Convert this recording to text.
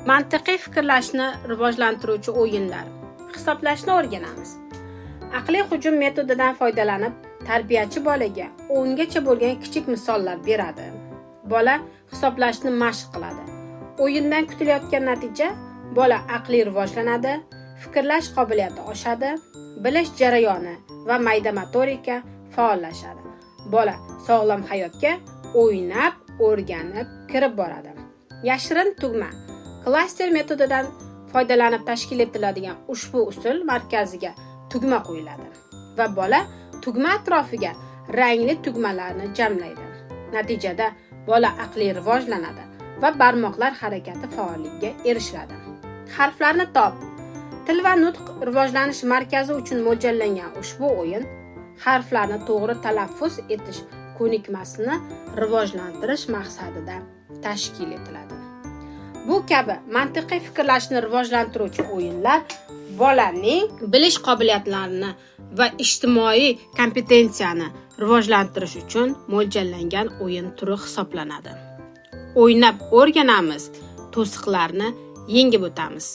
Mantiqiy fikrlashni rivojlantiruvchi o'yinlar. Hisoblashni o'rganamiz. Aqliy hujum metodidan foydalanib, tarbiyachi bolaga 10 gacha bo'lgan kichik misollar beradi. Bola hisoblashni mashq qiladi. O'yindan kutilayotgan natija: bola aqliy rivojlanadi, fikrlash qobiliyati oshadi, bilish jarayoni va mayda motorika faollashadi. Bola sog'lom hayotga o'ynab, o'rganib kirib boradi. Yashirin tugma klaster metodidan foydalanib tashkil etiladigan ushbu usul markaziga tugma qo'yiladi va bola tugma atrofiga rangli tugmalarni jamlaydi. Natijada bola aqliy rivojlanadi va barmoqlar harakati faolligiga erishiladi. Harflarni top. Til va nutq rivojlanish markazi uchun mo'ljallangan ushbu o'yin harflarni to'g'ri talaffuz etish ko'nikmasini rivojlantirish maqsadida tashkil etiladi. Bu kabi mantiqiy fikrlashni rivojlantiruvchi o'yinlar bolaning bilish qobiliyatlarini va ijtimoiy kompetensiyani rivojlantirish uchun mo'ljallangan o'yin turi hisoblanadi. O'ynab o'rganamiz, to'siqlarni yengib o'tamiz.